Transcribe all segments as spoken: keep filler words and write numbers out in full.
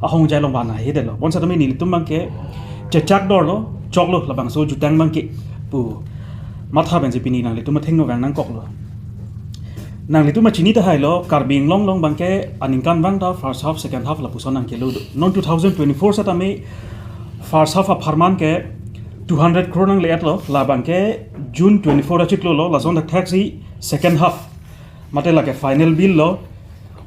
ahongjai along van ahedetlo. Bonsetame nelitum abangke chechak dorlo, choklo, labangso jutang abangke pu matha pensi pini nanglitum athengno vang nangkoklo. Nanglitum achini tahailo, Karbi Anglong along abangke aningkanvang ta first half, second half lapuson nangkelo do. Non two thousand twenty-four setame first half apharman ke two hundred crore nangle-etlo, labangke June twenty-four achiklolo, lason thakthaksi second half, mate lake final bill lo,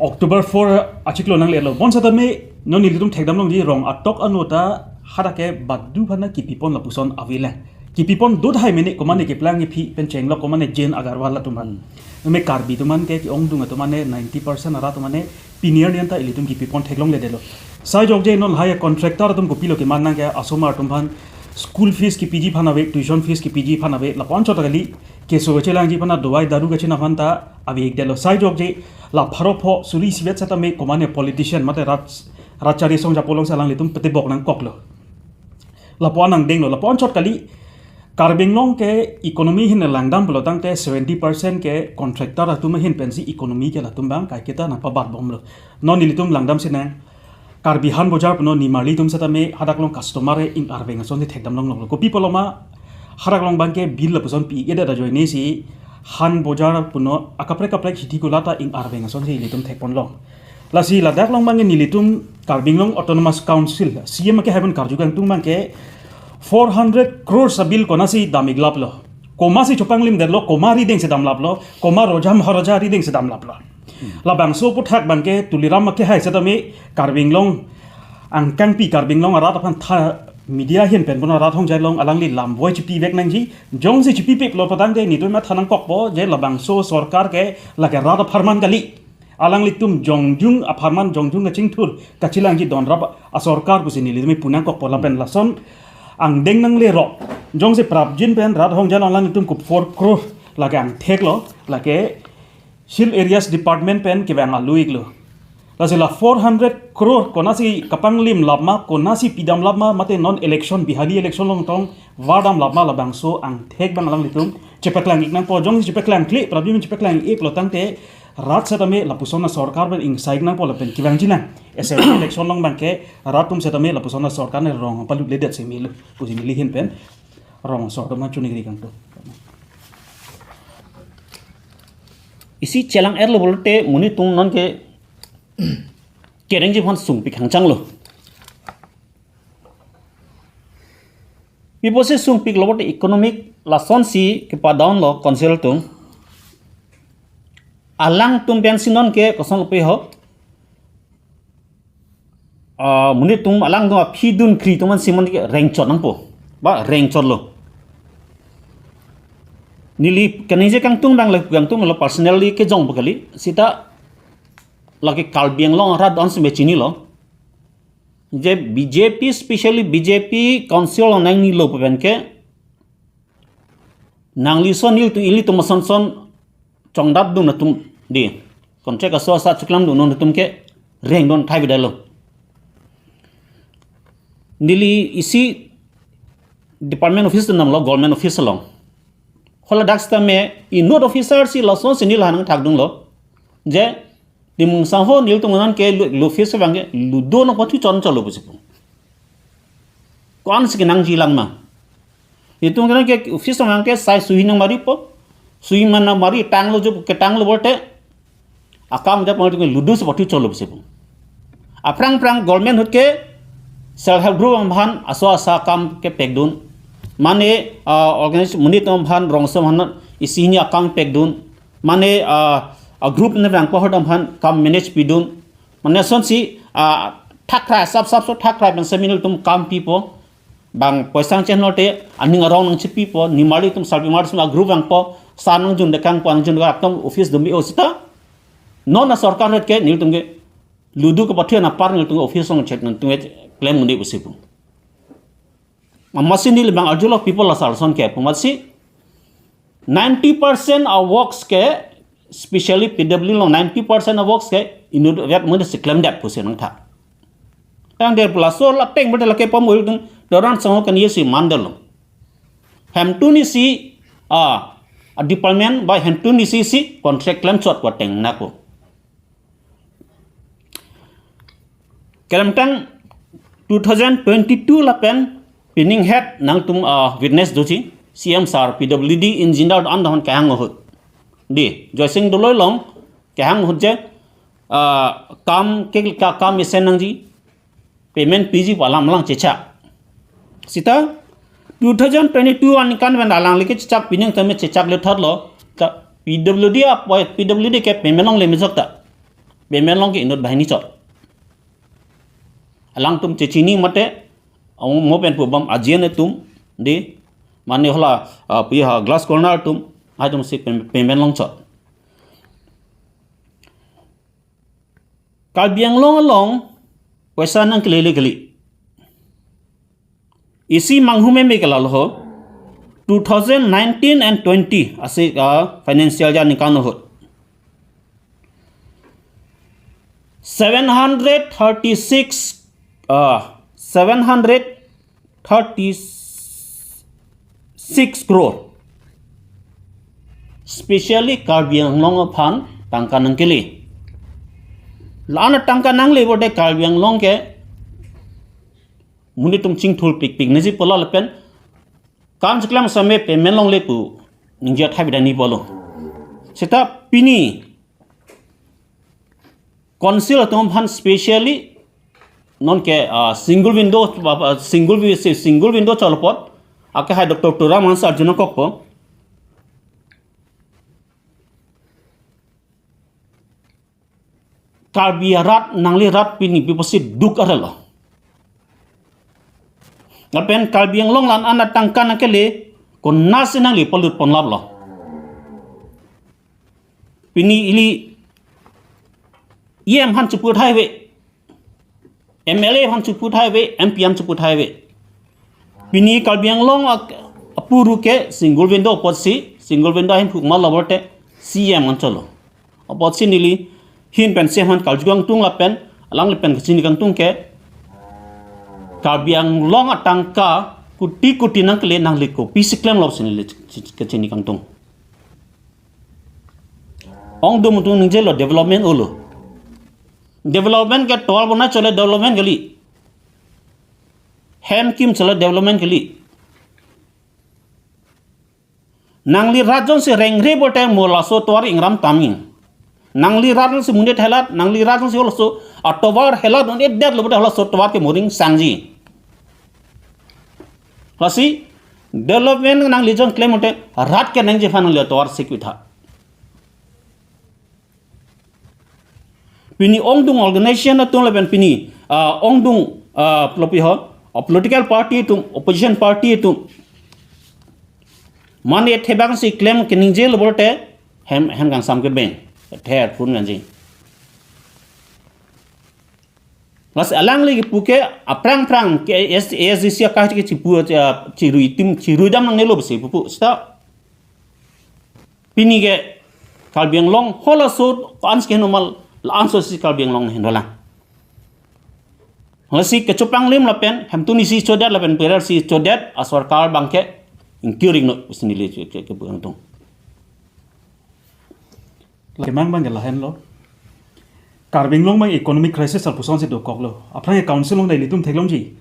October four achiklo nangle-etlo. Bonsetame non nelitum thekdam longji, rong atok ano ta hadak ke badu aphan kipipon lapuson avelang. Kipipon do tahai mene, komane keplang iphi pen chenglok, komane Jain Agarwal atum aphan. Mane Karbi atum aphan ke, ke-ongdung atum aphan ninety percent arat atum aphan pini arni anta ilitum kipipon theklongledetlo. Sai jokje non lahai contractor atum kopilo keman nang ke, asomar atum aphan school fees kipiji aphan ave, tuition fees kipiji aphan ave, lapu-an chot kali, keso kachelangji aphan, dawai daru kachinang aphan ta ave-ikdetlo. Sai jokje la pharo pho suri isivet setame komane politician mate rat, ratchari song japo alongsi alanglitum petebok nangkoklo. Lapu-an angdenglo, lapu-an chot kali. Karbi Anglong ke economy ahin langdam pulo tangte seventy percent ke contractor atum ahin pensi economy ke latum abang kaiketa nangpabat bomlo. Non nelitum langdam sinang. Karbi Han Bojar puno nimarli atum setame hadak along customer e ing arveng asonsi thekdam longloklo. Kopi pulo ma hadak along abangke bill lapuson pi-ikdet ajoinesi Han Bojar puno akaprek kaprek hiti kula ta ing arveng asonsi ilitum thekponlong. Lasi ladak along abangke nelitum Karbi Anglong Autonomous Council, C E M ke hai pen karju kangtung abangke four hundred crores a-bill konatsi dam-iklaplo. Komatsi chopanglimdetlo, koma arideng si damlaplo, koma Raja Maharaja arideng si damlaplo. Labangso aphuthak abangke Tuliram akehai setame Karbi Anglong angkangpi, Karbi Anglong arat aphan tha media ahin pen puno rat ahongjai along alangli lam voi chipivek nangji, jongsi chipipiklo patangte nelitum matha nangkokpo je labangso sorkar ke lake rat apharman kali. Alanglitum jongjung apharman, jongjung kachingthur kachelangji donrap asorkar pusi nelitum pu nangkokpo lapen lason angdeng nanglerok. Jongsi prapjin pen rat ahongjai along alanglitum ko four crore lake angtheklo, lake Hill Areas Department pen kevang alu-iklo. Lasi la four hundred crore konatsi kapanglimlap ma, konatsi pidamlap ma, mate non election, bihali election along tong vardamlap ma, labangso angthek abang alanglitum chepaklang-ik nangpo. Jongsi chepaklangkle, prapjin chepaklang-iklo tangte rat setame lapuson asorkar pen ingsai-ik nangpo lapen kevangji nang. Assembly election along abangke rat atum setame lapuson asorkar ne rong palutledet si melo pusi neli ahin pen rong asor atum choningri kangtung. Isi chelang-etlo pulote monit atum nonke kerengji aphan sungpik hangchanglo. Pi apotsi sungpiklo pulote economic lasonsi kepadownlo council atum. Alangtum pensi nonke kosonlo pe ho. Ah, monit atum alangtum aphi dunkri atum ansi monit ke rengchot nangpo. Ba rengchotlo. Neli kaningje kangtung abang le kangtung lo personally kejongpo kali. Seta lake Karbi Anglong arat ansi me chinilo. Je B J P, specially B J P council nangnilo pu penke nangli ason nelitum, ilitum ason ason chongdapdun atum di. Contract aso asa choklamdun atum ke rengdun thai bidalo. Neli isi department office damlo, government office along. Hala dak setame inut officer si lasonsi neli hanang thakdunlo. Je Timung sangho nelitum nonke lu, lu office abangke ludo nangpathu chon cholo pusi pu. Ko-ansi kenangji lang ma. Itum nonke office abangke sai sui nangmaripo. Sui mana mari tanglo jo ketanglo pulote. Akam jap nelitum ludo si pathu cholo pusi pu. Aphrang phrang government ahut ke self help group aphan aso asa akam kepekdun. Mane, ah, organize monit atum aphan rong aso aphan isi hini akam pekdun. Mane, ah, a group ne vangpo ahormu aphan kam manage pidun. Mane lasonsi, ah, thakrai sap sap so thakrai pen semi nelitum kam pipo. Bang poisa nangchehanglo te aning arong nangchepipo. Nimarli atum sarpi mar sum a group vangpo. Sa nangjun dekangpo, nangjun dekang atum office dumi o seta. Non asorkar ahut ke nelitum ke ludo kepathu apar nelitum office along chet nelitum ke klem un-e pusi pu. Amatsi neli bang arjulo people asal ason ke pu amatsi ninety percent a works ke, specially P W D along ninety percent a works ke inut vet mun si klemdet pusi nangtha. Tangte laso la peng berde lake pom ul tung doran sangho kan yesi mandalo. Hemtun isi a, a department by hemtun isi si contract klemchot ko ateng nangpo. Keremtang two thousand twenty-two lapen pining het nangtum, ah, witness doji, C M sir, P W D engineer an dahon kehang ahut. Di, Joysing Doloi along kehang ahut je, ah, kam ke, ka, kam isen nangji, payment piji pu alam lang chechak. Sita two thousand twenty-two aningkan pen alangli ke chechak, pining tame chechak le thotlo. Ta P W D a, P W D ke payment longle mejok ta. Payment long ke inut banghini chot. Alangtum chechini mate, amo pen pu bom ajian atum, di, mane hala, ah, pi ha glass corner atum, haitum si pay-, payment long chot. Karbi Anglong along poisa nangkele le kele. Isi manghumeme ke lalo ho, two thousand nineteen and twenty asi, ah, financial year aningkan ahut, seven hundred thirty-six, ah, seven hundred thirty-six crore. Specially Karbi Anglong aphan tangka nangkele. La-an atangka nangle pute Karbi Anglong ke monit atum chingthur pikpik nangji pulo lapen kam chiklem same payment longle pu ningje athai bidani pulo. Seta pini council atum aphan specially non ke, ah, single window, ah, single wi-, si-, single window cholo apot, ake hai Doctor Tuliram Ronghang si arjuna kokpo. Karbi arat, nangli rat pini pi pusi duk arlo. Lapen Karbi Anglong la-an atangka nangkele, konatsi nangli palut ponlaplo. Pini ili E M aphan cheput haive, M L A aphan cheput haive, M P aphan cheput haive. Pini Karbi Anglong ak-, apuru ke single window apotsi, single window ahin phuk mal laborte C M an cholo. Apotsi neli ahin pen C M aphan karju kangtung lapen, alangli pen kachini kangtung ke, Karbi Anglong atangka kuti kuti nangkele nangli kopisi klemlo pusi neli chi-, chi-, kachini kangtung. Ongdung atum ningjelo development olo. Development ke tovar bonai chole development kali. Hem kim chole development kali. Nangli rat jongsi rengre pute mo laso tovar ingram tame. Nangli rat jongsi monit helat, nangli rat jongsi halaso atovar helat un-edetlo pute halaso tovar ke mo ringsangji. Lasi development nangli jong klem pute rat kenangji aphan nangli atovar sikvitha. Pini ongdung organization atum lapen pini, ah, ongdung, ah, plopi ho, ah, political party atum, opposition party atum, mane thebang si klem keningjelo pute hem, hem kangsam kebeng, ther phun kanji. Lasi alangli kepu ke aphrang phrang ke A S, A S D C akai ke chipu, ah, chirui tim, chirui dam nangnelo pusi pupu. Seta pini ke Karbi Anglong halaso ko-an si keheno mal, la-anso si Karbi Anglong heno lang. Lasi kechopanglim lapen hemtun isi chodet lapen perar si chodet asorkar abangke ingkiring no pusi neli ke, ke, kepu kangtung. Kemang abangke lahenlo. Karbi Anglong abang economic crisis alpusonsi dokoklo. Aphrang ke council along ta ilitum theklongji.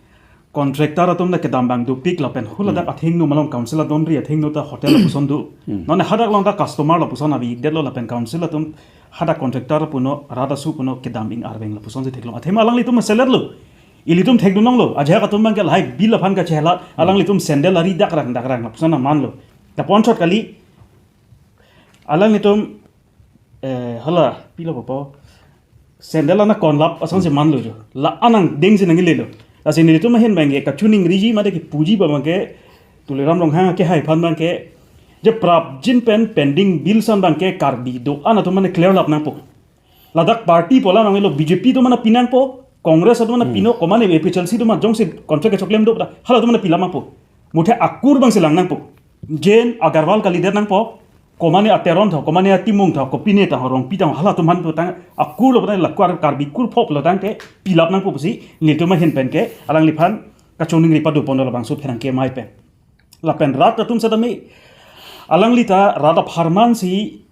Contractor atum ta kedam abang dopik lapen huladak athengno malom council adonri athengno ta hotel lapuson do. Hmm. Non hadak along ta customer lapuson avi detlo lapen council atum hadak contractor puno, rat asu puno kedam ing arveng lapusonsi theklong. Athema alanglitum seletlo. Ilitum thekdunlonglo. Ajahak atum abangke lahai bill aphan kachelat, alanglitum sandal ari dakrang dakrang lapuson amanlo. Ta ponchot kali, alanglitum, eh, hala, pilo popo. Sandal ana konlap asonsi manlo jo. La anang dengsi nanglelo. Lasi nelitum ahin abangke kachiningriji mate kepuji abangke Tuliram Ronghang kehai aphan abangke, je prapjin pen pending bill ason abangke Karbi do-an atum mane clear lap nangpo. Ladak party pu alam nanglelo, B J P atum mane pinangpo, Congress atum mane pino, komane A P H L C atum mane jongsi contract kechoklem do ta, halatum mane pilap nangpo. Muthe akur abangsi lang nangpo. Jain, Agarwal kalidet nangpo. Komane a Teron tho, komane a Timung tho, kopine tho, Rongpi tho, halatum aphan pu tang akur lo pu tang, la Kar-, Karbi kur phop lo tangte pilap nangpo pusi nelitum ahin pen ke alangliphan kachiningri pado ponlo labangso pherangke amei pen. Lapen rat atum setame alangli ta rat apharman si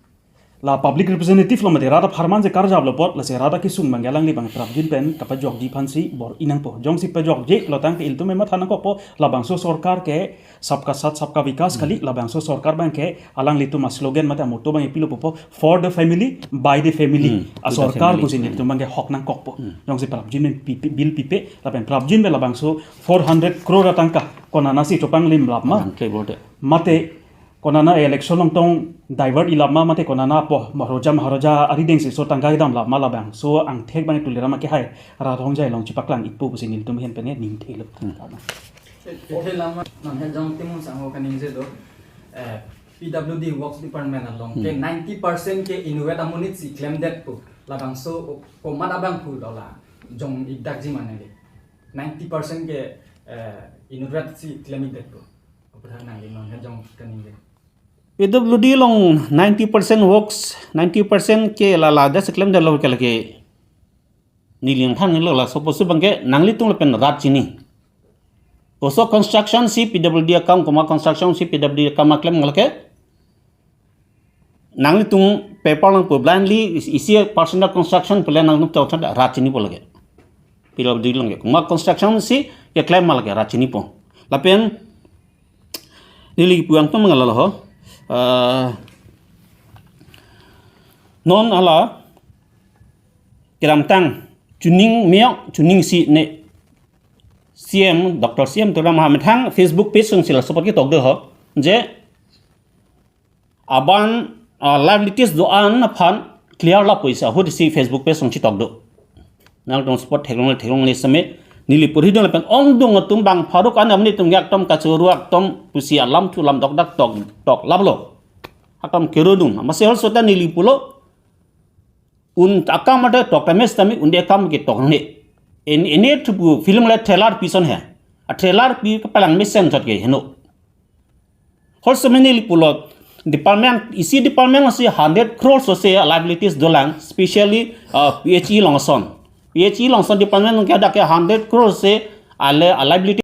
la public representative lo mate rat apharman si karjap lo apot, lasi rat akesung abang alangli abang prapjin pen kapajokji aphansi bor-i nangpo. Jongsi pajokji lo tangte ilitum matha nangkokpo, labangso sorkar ke sabka saath sabka vikas kali, labangso sorkar abang ke alanglitum a-slogan mate a-motto abang pilo pupo, "For the family, by the family." Hmm, a sorkar pusi nelitum abang ke hok nangkokpo. Hmm. Jongsi prapjin pen pi-, pi-, bill pipe, lapen prapjin pen labangso four hundred crore atangka konanasi chopanglim lap ma. Mate konana election along tong divert-i lap ma, mate konana po maharaja maharaja arideng si so tangka kedam lap ma, labangso angthek abang tuliram akehai rat ahongjai along chepaklang-ikpo pusi nelitum ahin pen ningthelo. Hmm. Ite lama nang hejong Timung sangho kaningje do, eh, P W D Works Department along ke Hmm. ninety percent ke inutvet amonit si klemdetpo. Labangso komat abangphu dola jong-ikdakji mane ke. Ninety percent ke, eh, inutvet si klem-ikdetpo. Aphuthak nangli non hejong kaningje. P W D along ninety percent works, ninety percent ke lala das klemdetlo ke lake. Neli nangthanlo, laso pusi abang ke nanglitum lapen rat chini. Koso construction si P W D akam, komat construction si P W D akam aklem lake. Nanglitum paper nangpo blindly, isi personal construction pu le nangtum chok chok rat chinipo lake. P W D along ke. Komat construction si keklem ma lake rat chinipo. Lapen neli pu angtum nanglo ho. Eh, non hala kedamtang chuning miyok chuning isi ne C M, Doctor C M Tuliram Ronghang methang Facebook page along si laso apot ketok do ho. Je aban, ah, liabilities do-an aphan clear lap pusi ahut si Facebook page along chitok do. Nangtum support theklongle theklongle seme neli purhi dun lapen ongdung atum bang Faruk an amonit atum ngak tom kachuru ak tom pusi alamthu lam dokdak tok tok laplo. Akam kero dun. Amatsi holso ta neli pulo un akam ade tok tame tame unde akam ketok ne. En ene thupu film le trailer pi ason he. A trailer pi kapalang mesen chot ke heno. Holso mene neli pulo department, isi department si hundred crores ose liabilities dolang, specially, uh, P H E along ason. P H E along ason department ke ada ke hundred crores ose ale a liability